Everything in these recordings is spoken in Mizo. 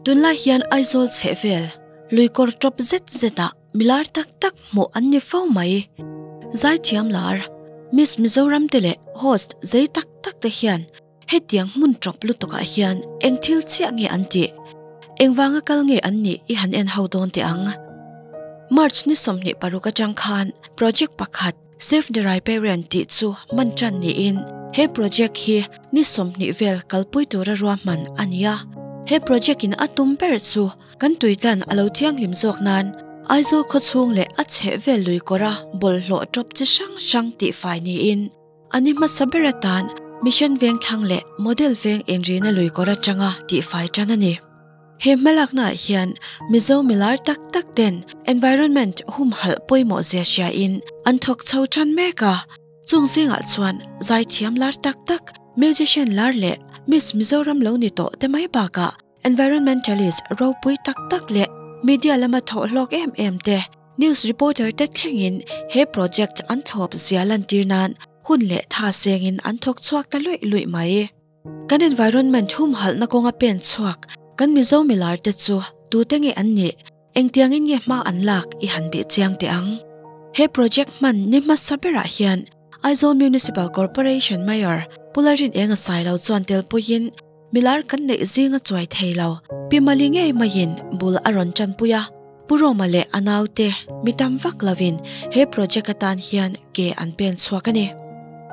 Tunlai hian Aizawl chhehvel luikawr tawp zet zetah milar tak tak hmuh an ni fo mai. Zaithiam lar, Miss Mizoram te leh host zei tak tak te hian hetiang hmun tawp lutukah hian eng thil chiah nge an tih? Engvanga kal nge an nih i han en ho dawn teh ang. March ni 26 atang khan project pakhat Save the Riparian tih chu man tan niin he project hi ni 20 vel kalpui tura ruahman a ni a. He project in a tum ber chu kan tuitan a lo thianghlim zawk nan Aizawl khawchhung leh a chhehvel lui kawra bawlhhlawh tawp chi hrang hrang tihfai niin a ni hmasa ber atan Mission Vengthlang leh Model Veng inrina lui kawr atanga tihfai tan a ni. He hmalaknaah hian Mizo milar tak tak ten environment humhalh pawimawh zia hria in an thawk chho tan mek a, chung zingah chuan zaithiam lar tak tak, musician lar leh Miss Mizoram lo ni tawh te mai bakah environmentalist ropui tak tak leh media lama thawh hlawk em em te, news reporter te thlengin he project an thlawp zia lantir nan hun leh tha sengin an thawk chhuak ta luih luih mai. Kan environment humhalhna kawnga pen chhuak kan Mizo milar te chu tute nge an nih, engtiangin nge hma an lak i han bih chiang teh ang. He project hman ni hmasa berah hian Aizawl Municipal Corporation Mayor Pu Lalrinenga Sailo chuan tel puiin milar kan neih zinga chuai thei lo Pi Mali ngei maiin bul a rawn tanpui a, Pu Roma leh a naute mi tam vak lovin he project atan hian ke an pen chhuak a ni.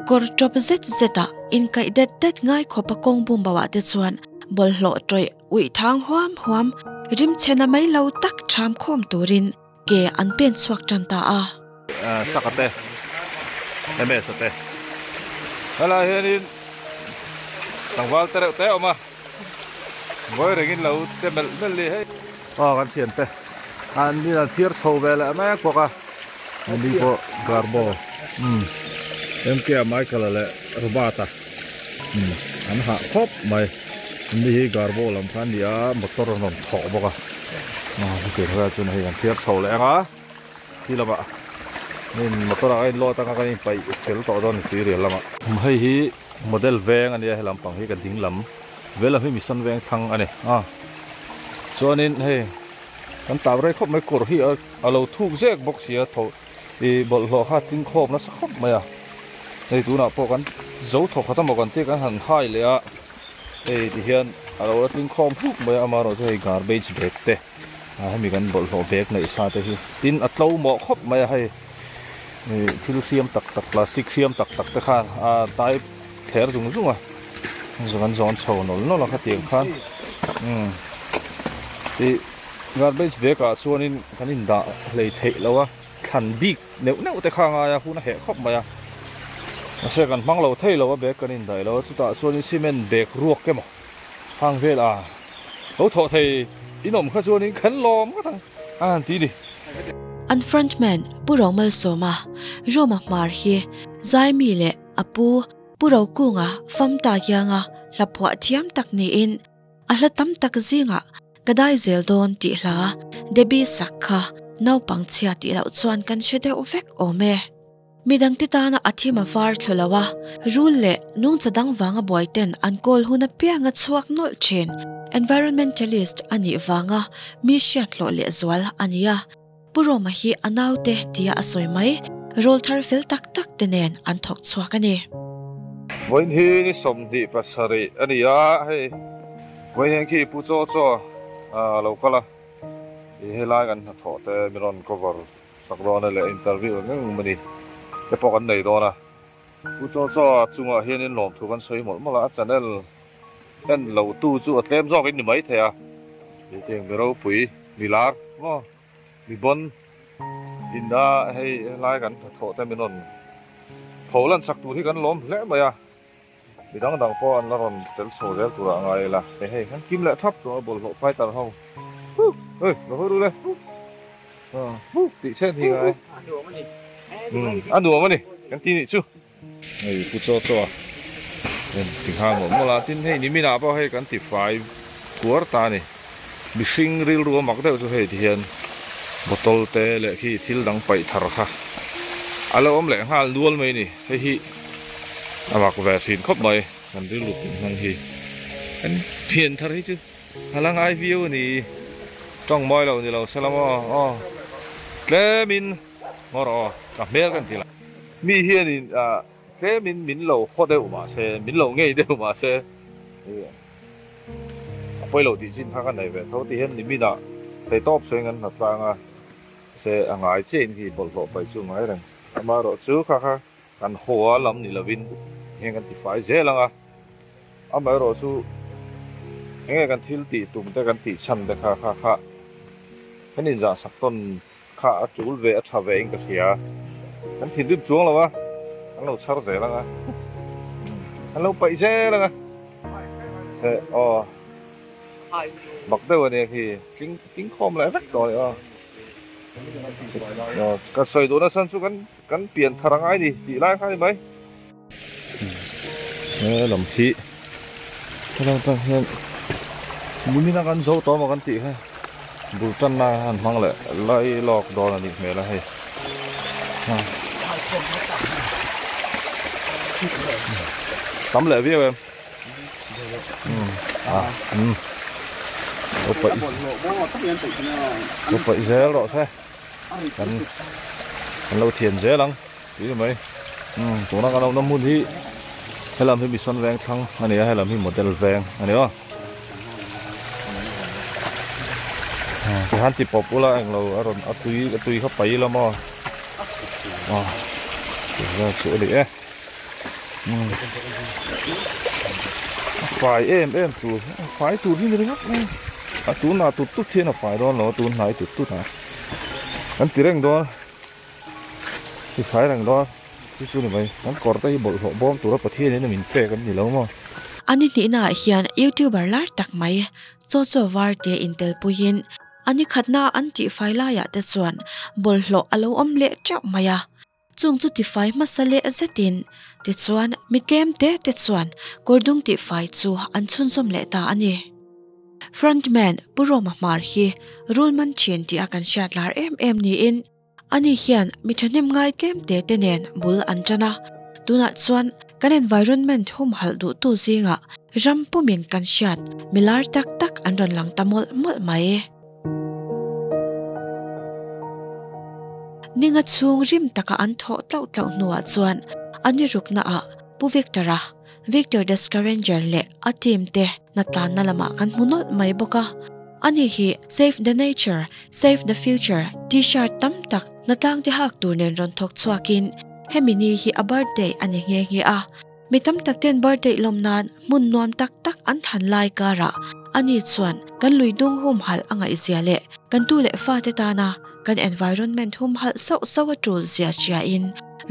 Kawr tawp zet zetah inkaih det det ngai khawpa kawng bum bauah te chuan bawlhhlawh tawih uih thang huam huam rimchhena mai lo tak ṭham khawm turin ke an pen chhuak tan ta a. Saka te, MS a te. Helai hianin tlangval te reuh te a awm a, ngawi rengin lo che melh melh ni hei. Aw kan thian te an ni an thiar chho ve leh mek bawk a, ani pawh Garbo umm MK a Michael a leh Robert a umm an hah khawp mai, ani hi Garbo lam kha a ni a motor a rawn thawh bawk a, aw hetiang vel chuan hei an thiar chho leh ang a. Khi lamah in motor ah a in load anga kan in paih fel tawh dawn a ni tui rial lamah. Hei hi model veng a nia he lampang hi ka ding lam ve lam hi mission veng thlang a ni a chuanin hei kan tap rei khawp mai kawr hi a lo thuk zek bawk si a tho ih bawlhhlawh kha a tling khawp nasa khawp mai a hei tunah pawh kan zo thawk khat amaw kan tia kan han hai leh a hei tihian a lo la tling khawm huk mai a amaherawhchu hei garbage bag te. A hemi kan bawlhhlawh bag neih sa te hi tin a tlo mawh khawp mai a hei ih thil hriam tak tak plastic hriam tak tak te khan a tai thler zung zung a zung an zawn chho nawlh nawlh a khatiang khan umm ih garbage bag ah chuanin kan in dah hlei theih loh a thlan bik neuh neuh te kha a ngai a hun a heh khawp mai a mahse kan hmang lo thei lo a bag kan in daih lo a chutah chuanin cement bag ruak emaw Hang vel a lo thawh thei in awm kha chuanin kan lawm ngawt ang a han ti ni. An frontman Pu Romalsawma, Roma Hmar hi Zaimi leh a pu Pu Rokunga Famta hianga hla phuah thiam tak niin a hla tam tak zingah ka dai zel dawn tih hla Debbie sak kha naupang chhia tih loh chuan kan hre deuh vek awm e. Midangte tana a thim a var thlu lo a, rul leh nungcha dang vanga buaiten an kawl hun apianga chhuak nawlh thin. Environmentalist a nih vanga mi hriathlawh lehzual a ni a, Pu Roma hi a naute tia a sawi mai, rawl thar fel tak tak te nen an thawk chhuak a ni. Vawiin hi ni 27 a ni a, hei vawiin hian khi Pu Chaw Chaw a lo kal a, helai kan hnathawh te min rawn cover Sak dawn a leh interview eng eng mawni te pawh kan nei dawn a. Pu Chaw Chaw chungah hianin lawmthu kan sawi mawlh mawlh a, a channel en lo tu chu a tlem zawk in ni mai thei a. Hetiang mi ropui, mi lar maw, mi bawn in a hei helai kan hnathawh te min rawn tho lan sak tur hi kan lawm hle mai a. Mi dang dang pawh an la rawn tel chho zel turah a ngai ila. Hei kan kim leh thap chuang a bawlhhlawh fighter ho. Huh! Hei lo hawi ru le. Huh! Huh! Tih chhen hi ngai. A nuam a ni. A nuam a ni. Kan ti nih chu. Hei Pu Chaw Chaw a en ti nghal mawlh mawlh a. Tin hei niminah pawh hei kan ti fai kuar ta a ni. Mihring rilru a mak deuh chu hei ti hian bottle te leh khi thil dang paih thar kha a lo awm leh nghal nual mai a ni. Hei hi a mak ve thin khawp mai kan rilru pin hmang hi. Kan thian thar hi chu. A la ngai viau a ni. Tawng mawi lo ni lo se la maw aw tlemin ngaw rawh aw ka hmel kan ti la. Mi hianin tlemin min lo haw deuh mah se min lo ngei deuh mah se a pawi lo tih chin kha ka nei ve tho ti hian niminah theihtawp sawiin kan hna tlang a se a ngai chiahin khi bawlhhlawh paih chu a ngai reng. Amaherawhchu kha kha kan haw a lam ni lovin heng kan tifai zel ang a. Amaherawhchu enge kan thil tih tum te kan tih chhan te kha kha kha kan inzahsak tawn kha a tul ve a tha ve in ka hria. Kan thinrim chuang lo a, kan lo chhar zel ang a, kan lo paih zel ang a. Aw mak deuh a nia khi tling tling khawm leh vek tawh a ni aw. Ka sawi duhna chhan chu kan Kan pian thar angai ni tih lai kha ni mai. He lam hi helai atang hian nimin a kan zo tawh maw kan tih kha bul tan lai han hmang leh lai lawk dawn a nih hmel a hei. Tam leh viau em? Lo paih zel rawh se. Kan kan lo thian zel ang tih ni mai umm tuna kan awmna hmun hi helam hi mission veng thlang a ni a helam hi model veng a ni aw tihian ti pawp ula englo a rawn a tui a tui kha pai ila maw aw tih chu a ni e umm a fai em em tur a fai tur hi ni ringawt mai a tunah tut tut hian a fai dawn lo a tun hnai tut tut a kan ti reng dawn ti fai reng dawn chu chu ni mai kan kawr te hi bawlhhlawh bawm tura Pathian in a min pek an ni lo maw. A ni hnihnaah hian YouTuber lar tak mai Chaw Chaw Var te intelpuiin a ni khatna an tihfai laiah te chuan bawlhhlawh a lo awm leh teuh mai a. Chung chu tifai hmasa leh zetin tichuan mi tlem te te chuan kawr dung tihfai chu an chhunzawm leh ta a ni. Frontman Pu Roma Hmar hi Rulman thin tih a kan hriat lar em em niin ani hian mi thahnem ngai tlem te te nen bul an tan a, tunah chuan kan environment humhalh duhtu zingah ram pumin kan hriat mi lar tak tak an rawn lang ta mawlh mawlh mai. Ninga chhung rim taka an thawh tlauh tlauh hnuah chuan a ni ruknaah Pu Victor-a, Victor the Scavenger leh a team te hnatlanna lamah kan hmu nawlh mai bawk a. Ani hi Save the Nature, Save the Future T-shirt tam tak hnatlang te hak tur nen rawn thawk chhuakin hemi ni hi a birthday a ni nghe nghe a. Mi tam tak ten birthday lawm nan hmun nuam tak tak an than lai karah ani chuan kan lui dung humhalh a ngaihzia leh kan tu leh fate tana kan environment humhalh sauh sauh a tul zia hriain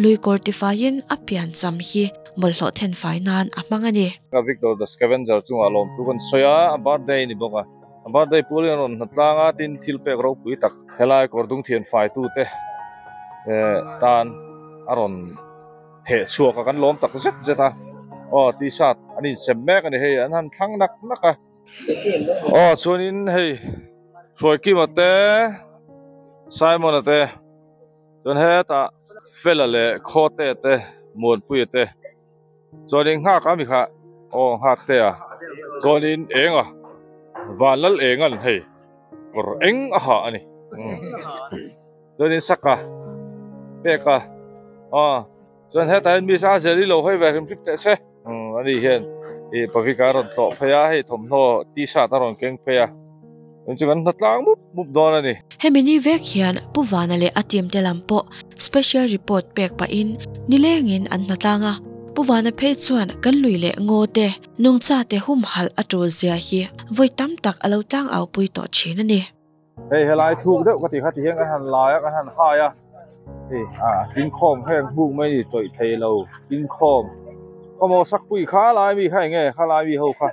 lui kawr tifaiin a pian cham hi bawlhhlawh then fai nan a hmang a ni. Ka Victor the Scavenger chungah lawmthu kan sawi a, a birthday a ni bawk a, a birthday pual hian a rawn hnatlang a, tin thil pek ropui tak helai kawr dung thian faitute tan a rawn theh chhuak a kan lawm tak zet zet a aw t-shirt an insem mek a ni hei an han thlang nak nak a aw chuanin hei Hruaikima te Simon-a te chuan hetah Fela leh Khawte te Muanpuia te chuanin nghak a mi kha aw nghak te a chuanin eng a Vanlal eng an hei kawr eng a ha a ni. Chuanin saka pek a aw chuan hetah hian miss a zel i lo hawi ve hrim hrim teh se umm ani hian ih pavika a rawn tlawh phei a hei thawmhnaw t-shirt a rawn keng phei a chuan chu kan hna tlang mup mup dawn a ni. Hemi ni vek hian Pu Vana leh a team te lam pawh special report pek pahin nilengin an hna tlang a, Pu Vana phei chuan kan lui leh ngaw te nungcha te humhalh a tul zia hi vawi tam tak a lo tlang au pui tawh thin a ni. Hei helai thuk deuh ka ti kha ti hian kan han lai a kan han hai a hei a tingkhawm heng hmuk mai ni tawih thei lo tingkhawm khawmaw sakpui kha lai mi kha enge kha lai mi ho kha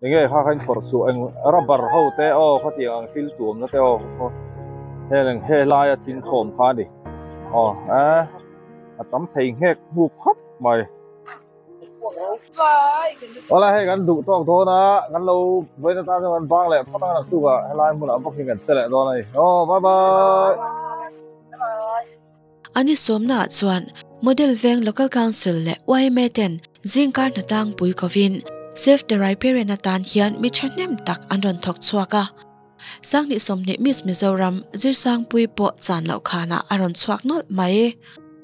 enge kha kha in phawrh chu eng rubber ho te aw khatiang ang thil tuamna te aw heng helai a tingkhawm kha a ni aw a a tam thei nghek hmuk khawp mai. Awle hei kan duh tawk dawn a, kan lo vawiin atan chuan kan bang leh phawt ang naktuk ah helai hmunah bawk hi kan che leh dawn a ni. Aw bye bye. Ani sawmnaah chuan Model Veng Local Council leh yma ten zingkar hnatlang pui kovin Save the Riparian atan hian mi thahnem tak an rawn thawk chhuak a. Sanghnih sawmhnih Miss Mizoram Zirsangpui pawh chan loh khanah a rawn chhuak nawlh mai.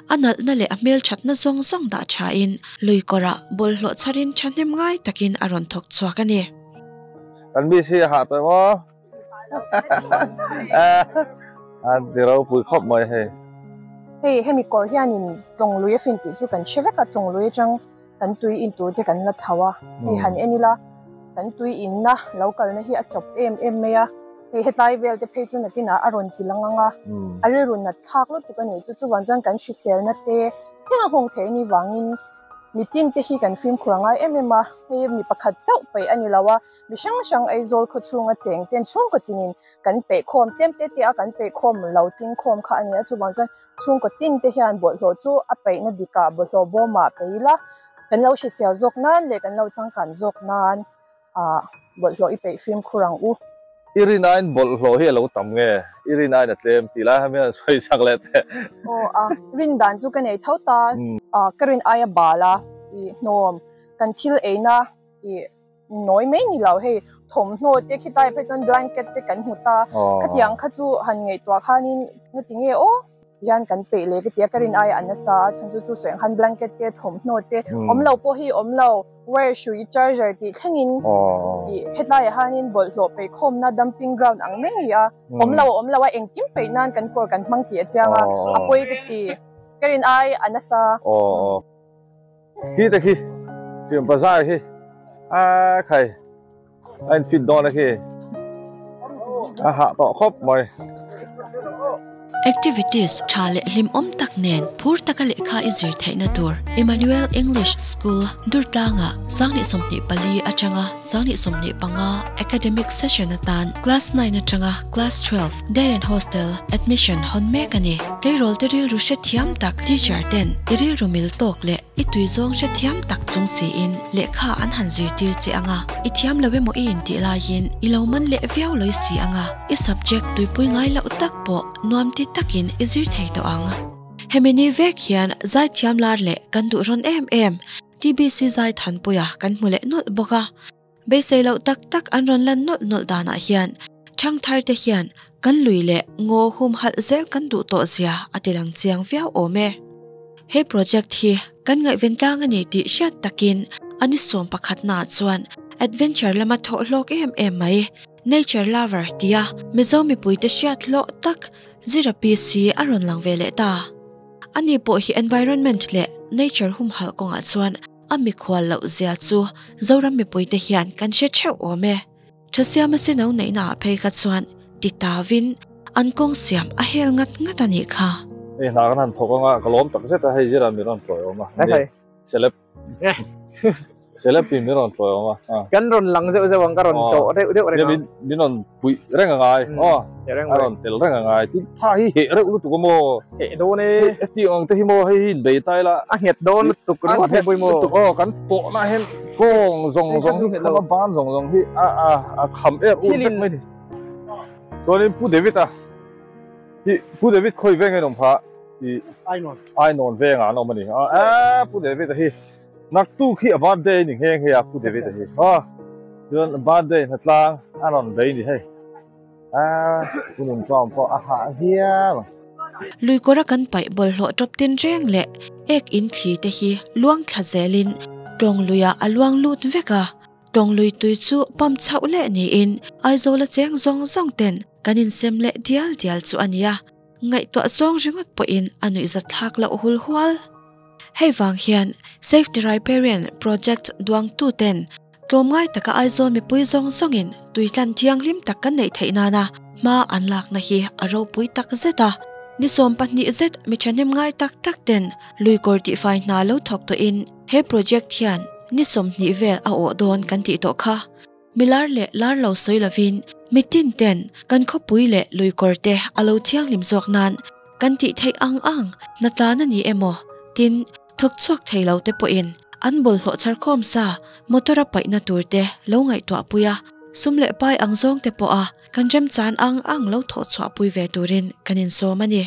A nalhna leh a hmelthatna zawng zawng dah thain lui kawrah bawlhhlawh chharin thahnem ngai takin a rawn thawk chhuak a ni. Kan Miss hi a hah tawh emaw? A ti ropui khawp mai hei. Hei hemi kawr hianin Tlawng lui a fin tih chu kan hre vek a, Tlawng lui atang kan tui in tur te kan la chho a, hei han en ila kan tui inna lo kalna hi a chawp em em mai a, hei hetlai vel te phei chu nakinah a rawn ti lang ang a, a rilru nat thlak lutuk a nih chu, chuvang chuan kan hriselna te thleng a nghawng theih a nih vangin mitin te hi kan fimkhur a ngai em em a, hei mi pakhat chauh peih a ni lo a, mi hrang hrang Aizawl khawchhunga cheng ten chhungkaw tinin kan peih khawm tlem te te a kan peih khawm lo tling khawm kha a ni a, chuvang chuan Chhungkaw tin te hian bawlhhlawh chu a peihna dikah bawlhhlawh bawmah pe ila, kan lo hrisel zawk nan leh kan lo changkan zawk nan ah bawlhhlawh i peih fimkhur ang u. I rinain bawlhhlawh hi a lo tam nge? I rinain a tlem tih lai ham hian sawi chak leh teh. Aw a, rin dan chu ka nei tho ta. Ka rin aia bal a i hnawm kan thil eina i Nawi mai ni lo hei thawmhnaw te khitai phei chuan blanket te kan hmu ta khatiang kha chu han ngaihtuah khanin ngati nge aw hian kan peih leh ka tia ka rin aia an nasa a chhan chu chu sawi ang khan blanket te thawmhnaw te awm lo pawh hi awm lo wire hrui charger tih thlengin ih hetlaiah hianin bawlhhlawh peihkhawmna dumping ground ang mai ni a awm lo awm lo a engkim peih nan kan kawr kan hmang tih a chiang a a pawi ka ti ka rin ai a nasa. Khi te khi fiam bazar hi a khai a in fit dawn a khi a hah tawh khawp mai. Activities tha leh hlimawm tak nen phur taka lehkha i zir theihna tur Emmanuel English School Durtlangah 2024 atanga 2025 academic session atan class 9 atanga class 12 day and hostel admission hawn mek a ni. Tleirawl te rilru hrethiam tak teacher ten i rilru mil tawk leh i tui zawng hrethiam tak chung siin lehkha an han zirtir che ang a, i thiam lo emaw i intih laiin i lo man leh viau lawi si ang a, i subject tuipui ngai loh tak pawh nuam ti takin i zir thei tawh ang. Hemi ni vek hian zaithiam lar leh kan duh rawn em em TBC Zaithanpuia kan hmu leh nawlh bawk a. Beisei loh tak tak an rawn lan nawlh nawlh danah hian Thangthar te hian kan lui leh ngaw humhalh zel kan duh tawh zia a ti lang chiang viau awm e. He project hi kan ngaihven tlang a ni tih hriat takin a ni sawm pakhatnaah chuan adventure lama thawh hlawk em em mai nature lover tia Mizo mipuite hriat hlawh tak Zira PC a rawn lang ve leh ta. Ani pawh hi environment leh nature humhalh kawngah chuan A mikhual loh zia chu Zoram mipuite hian kan hre theuh awm e. Thasiama sino neihna ah phei kha chuan ti tavin an kawng siam a hel ngat ngat a nih kha. Hei hna kan han thawk anga ka lawm tak zet a, hei zira mi rawn tlawi awm a, celeb celeb in mi rawn tlawi awm a. Kan rawn lang zeuh zeuh ang ka rawn tlawh reuh deuh reng ang. Min rawn puih reng a ngai aw, a rawn tel reng a ngai tin tha hi heh reuh lutuk a maw. Heh dawn e. Heti ang te hi maw hei hi inbei ta ila. A nghet dawn lutuk ringawt hei pawimawh. Lutuk aw kan pawhna hian kawng zawng zawng hi kham a ban zawng zawng hi a a a kham er ur vek mai ni. Chuanin Pu David a hi Pu David khawi veng in awm kha i Ainawn Ainawn vengah an awm a ni a a Pu David a hi naktuk hi a birthday ni nghe nghe a Pu David a hi aw chuan birthday hnatlang a rawn bei ni hei. A hunun tlawm pawh a hah hial. Luikawra kan paih bawlhhlawh tawp tin reng leh ek in thli te hi luang thla zelin tawng luiah a luang lut vek a, tawng lui tui chu pump chhoh leh niin Aizawl a cheng zawng zawng ten kan insem leh dial dial chu a nia, ngaihtuah zawng ringawt pawhin a nuihzat thlak loh hul hual. Hei vang hian Save the Riparian Project duangtu ten Tlawmngai taka Aizawl mipui zawng zawngin tuitlan thianghlim tak kan neih theih nana hma an lakna hi a ropui tak zet a. Ni 12 zet mi thahnem ngai tak tak ten luikawr tihfai hna lo thawk tawhin he project hian ni 20 vel a awh dawn kan tih tawh kha. Mi lar leh lar lo sawi lovin mitin ten kan khawpui leh luikawr te a lo thianghlim zawk nan kan tih theih ang ang hna tlan a ni emaw tin Thawk chhuak thei lo te pawhin an bawlhhlawh chharkhawm sa motor a paihna tur te lo ngaihtuah pui a, sum leh pai ang zawng te pawha kan remchan ang ang lo thawh chhuah pui ve turin kan insawm a ni.